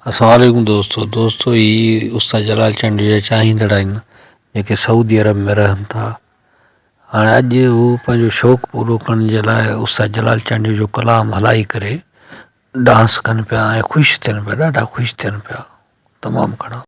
السلام عليڪم دوستو دوستو هي استاد جلال چانڊيو جا چاهيندڙ آهن جيڪي سعودي عرب ۾ رهن ٿا هاڻي اڄ هو پنهنجو شوق پورو ڪرڻ جي لاء استاد جلال چانڊيو جو ڪلام هلائي ڪري ڊانس ڪن پيا ۽ خوش ٿين پيا ڏاڍا خوش ٿين پيا تمام گهڻا.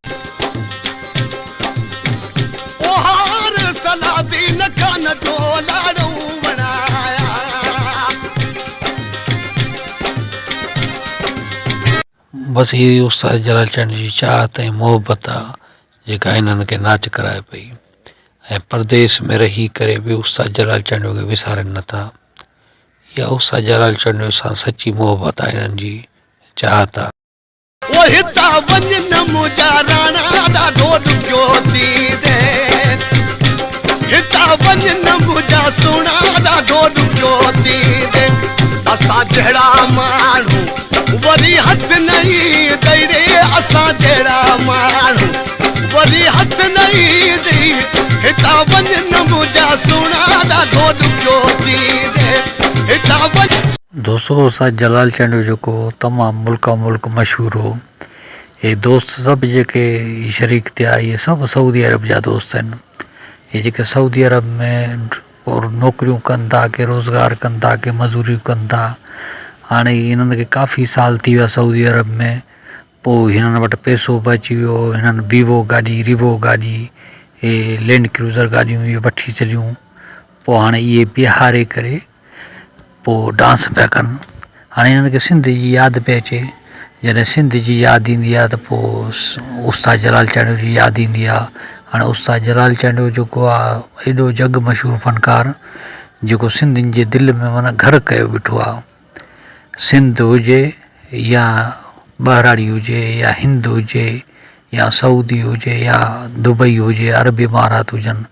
بس هي استاد جلال چانڊيي جي چاهت ۽ محبت آ جيڪا هنن کي ناچ ڪرائي پئي ۽ پرديس ۾ رهي ڪري به استاد جلال چانڊيو کي وسارين نٿا اها استاد جلال چانڊيو سان سچي محبت آ هنن جي چاهت آ. او هتان وڃ نه منهنجا راڻا ڏاڍو ڏکيو ٿيندين هتان وڃ نه منهنجا سهڻا ڏاڍو ڏکيو ٿيندين اسان جهڙا ماڻهو وري هٿ نه ايندئي ري اسان جهڙا ماڻهو وري هٿ نه ايندئي هتان وڃ نه منهنجا سهڻا ڏاڍو ڏکيو ٿيندين هتان وڃ. دوستو استاد جلال چانڊيو جيڪو تمام ملڪان ملڪ مشهور هو هي دوست سڀ جيڪي شريڪ ٿيا اهي سڀ سعودي عرب جا دوست آهن هي جيڪي سعودي عرب ۾ نوڪريون ڪن ٿا ڪي روزگار ڪن ٿا ڪي مزوريون ڪن ٿا هاڻي هنن کي ڪافي سال ٿي ويا سعودي عرب ۾ پوء هنن وٽ پئسو به اچي ويو هنن ويوو گاڏي ريوو گاڏي هي لينڊ ڪروزر گاڏيون اهي وٺي ڇڏيون پوء هاڻي اهي بيهاري ڪري پوء ڊانس پيا ڪن هاڻي هنن کي سنڌ جي ياد پئي اچي جڏهن سنڌ جي ياد ايندي آهي ته پوء استاد جلال چانڊيو جي ياد ايندي آهي هاڻي استاد جلال چانڊيو جيڪو آهي ايڏو جڳ مشهور فنڪار جيڪو سنڌين جي دل ۾ معنيٰ گهر ڪيو بيٺو آهي سنڌ هجي يا ٻهراڙي هجي يا هند هجي يا سعودي هجي يا دبئي هجي عرب امارات هجن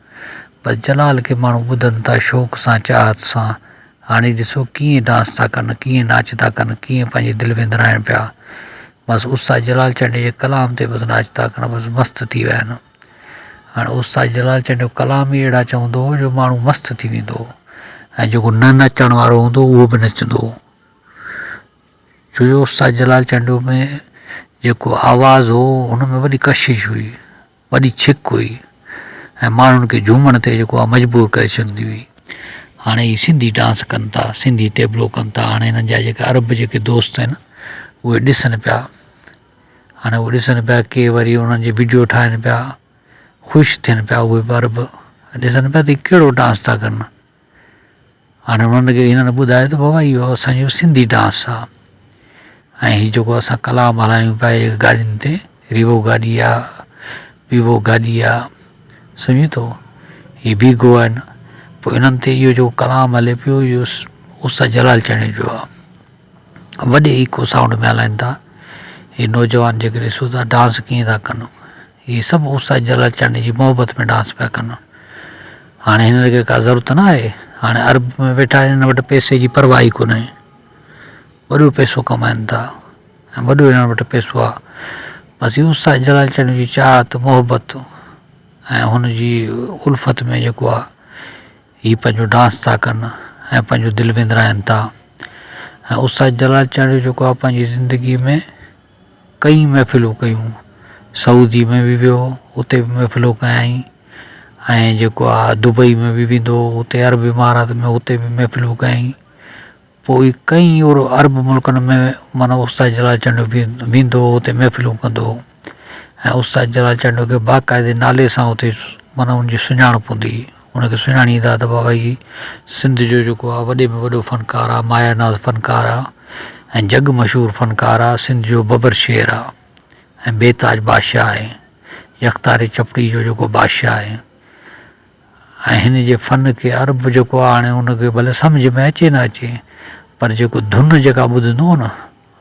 بس جلال کي ماڻهو ٻڌن ٿا شوق سان چاهت سان هاڻي ڏسو ڪيئن ڊانس ٿا ڪن ڪيئن ناچ ٿا ڪن ڪيئن پنهنجي دل وندرائن پيا بس استاد جلال چانڊيي جي ڪلام تي بس ناچ ٿا ڪن بس مست ٿي ويا آهن هاڻي استاد جلال چانڊيو ڪلام ئي اهڙا چوندو هو جو ماڻهو مست ٿي ويندو هو ۽ جيڪو نه نچڻ وارو هوندو هو اهو به نچندو هو ڇو جو استاد جلال چانڊيو ۾ جيڪو آواز هو ان ۾ وڏي ڪشش هئي وڏي ڇڪ هئي ۽ ماڻهن کي جهومڻ تي جيڪو آهي مجبور ڪري ڇڏيندي هئي. هاڻي هي سنڌي ڊانس ڪن ٿا سنڌي ٽيبلو ڪن ٿا هاڻي هنن جا جيڪا عرب جيڪي دوست آهن اهي ڏسن پيا هاڻي اهي ڏسن پيا ڪي وري انهن جي وڊيو ٺاهن پيا خوش ٿين پيا اهي به عرب ڏسن پيا ته هي ڪهڙو ڊانس ٿا ڪن. هاڻي انهن کي هنن ٻڌايو ته بابا اهو اسان جو سنڌي ڊانس آ ۽ هي جيڪو اسان ڪلام هلايون پيا هي گاڏين تي ريوو گاڏي آ ويوو گاڏي آ سمجهين ٿو هي ويگو آهن پوء انهن تي اهو جيڪو ڪلام هلي پيو اهو استاد جلال چانڊيو جو آ وڏي ايڪو سائونڊ ۾ هلائين ٿا هي نوجوان جيڪي ڏسو ٿا ڊانس ڪيئن ٿا ڪن هي سڀ استاد جلال چانڊيي جي محبت ۾ ڊانس پيا ڪن. هاڻي هنن کي ڪا ضرورت نه آهي. هاڻي عرب ۾ ويٺا آهن هنن وٽ پئسي جي پرواهه ئي ڪونهي. وڏو پئسو ڪمائن ٿا ۽ وڏو هنن وٽ پئسو آهي. بس هي استاد جلال چانڊيي جي چاهت محبت ۽ هن جي الفت ۾ جيڪو آهي هي پنهنجو ڊانس ٿا ڪن ۽ پنهنجو دل وندرائن ٿا ۽ استاد جلال چانڊيو جيڪو آهي پنهنجي زندگي ۾ ڪئي محفلون ڪيون سعودي ۾ به ويو اتي به محفلون ڪيائين ۽ جيڪو آ دبئي ۾ به ويندو هو اتي عرب امارات ۾ اتي به محفلون ڪيائين پوء ڪئي عرب ملڪن ۾ معنيٰ استاد جلال چانڊيو ويندو هو اتي محفلون ڪندو هو ۽ استاد جلال چانڊيو کي باقاعدي نالي سان اتي معنيٰ ان جي سڃاڻپ هوندي هئي ان کي سڃاڻيندا ته بابا هي سنڌ جو جيڪو آ وڏي ۾ وڏو فنڪار آ مايا ناز فنڪار آ ۽ جڳ مشهور فنڪار آ سنڌ جو ببر شير آ ۽ بي تاج بادشاهه آهي يڪتاري چپڙي جو جيڪو بادشاهه آهي ۽ هن جي فن کي عرب جيڪو آ هاڻي ان کي ڀلي سمجهه ۾ اچي نه اچي پر جيڪو ڌن جيڪا ٻڌندو هو نه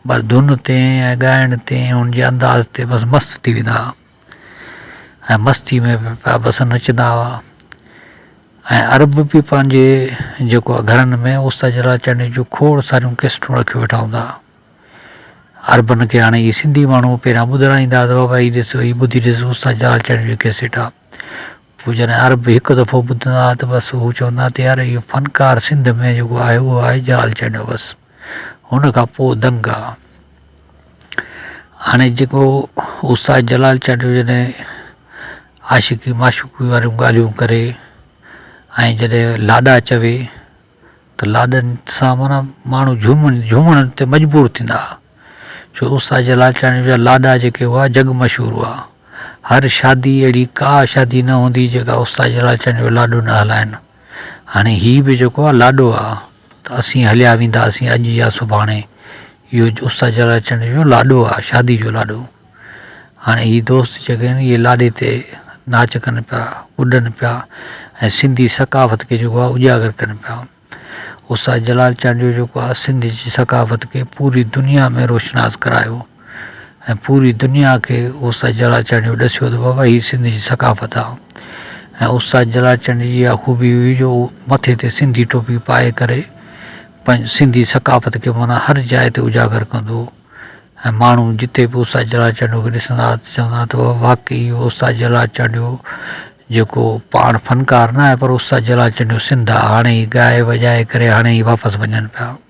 بس ڌن تي ۽ ڳائڻ تي هن جي انداز تي بس مست ٿي ويندا هئا ۽ مستي ۾ پيا بس نچندا هئا ۽ عرب به پنهنجي جيڪو آ گهرن ۾ استاد جلال چانڊيي جون کوڙ ساريون ڪيسٽون رکيو ويٺا هوندا هئا عربن کي هاڻي اهي سنڌي ماڻهو پهريان ٻڌرائيندا هئا ته بابا هي ڏس هي ٻڌي ڏس استاد جلال چانڊيي جي ڪيسٽ آ پوء جڏهن عرب هڪ دفعو ٻڌندا هئا ته بس هو چوندا هئا ته يار اهو فنڪار سنڌ ۾ جيڪو آهي اهو آهي جلال چانڊيو بس هن کان پوء دنگ آ. هاڻي جيڪو استاد جلال چانڊيو جڏهن عاشقي معشوقي واريون ڳالهيون ڪري ۽ جڏهن لاڏا چوي ته لاڏن سان معنيٰ ماڻهو جهومڻ جهومڻ تي مجبور ٿيندا ها ڇو استاد جلال چانڊيو جا لاڏا جيڪي هئا جڳ مشهور هئا هر شادي اهڙي ڪا شادي نه هوندي جيڪا استاد جلال چانڊيو لاڏو نه هلائن هاڻي هي به جيڪو آهي لاڏو آهي ته اسين هليا وينداسين اڄ يا سڀاڻي اهو استاد جلال چانڊيو جو لاڏو آهي شادي جو لاڏو هاڻي هي دوست جيڪي آهن اهي لاڏي تي ناچ ڪن پيا ٻڏن پيا ۽ سنڌي ثقافت کي جيڪو آهي اجاگر ڪن پيا استاد جلال چانڊيو جيڪو آهي سنڌ جي ثقافت کي پوري دنيا ۾ روشناس ڪرايو ۽ پوري دنيا کي استاد جلال چانڊيو ڏسيو ته بابا هي سنڌ جي ثقافت آهي ۽ استاد جلال چانڊيو جي اها خوبي هئي جو مٿي تي سنڌي ٽوپي پائي ڪري پنهنجي سنڌي ثقافت کي معنيٰ هر جاء تي اجاگر ڪندو هو ۽ ماڻهو جتي به استاد جلال چانڊيو کي ڏسندا ها ته چوندا ها ته واقعي اهو استاد جلال چانڊيو جيڪو پاڻ فنڪار نه آهي پر استاد جلال چانڊيو سنڌ آهي هاڻي هي ڳائي وڄائي ڪري هاڻي هي واپس وڃن پيا.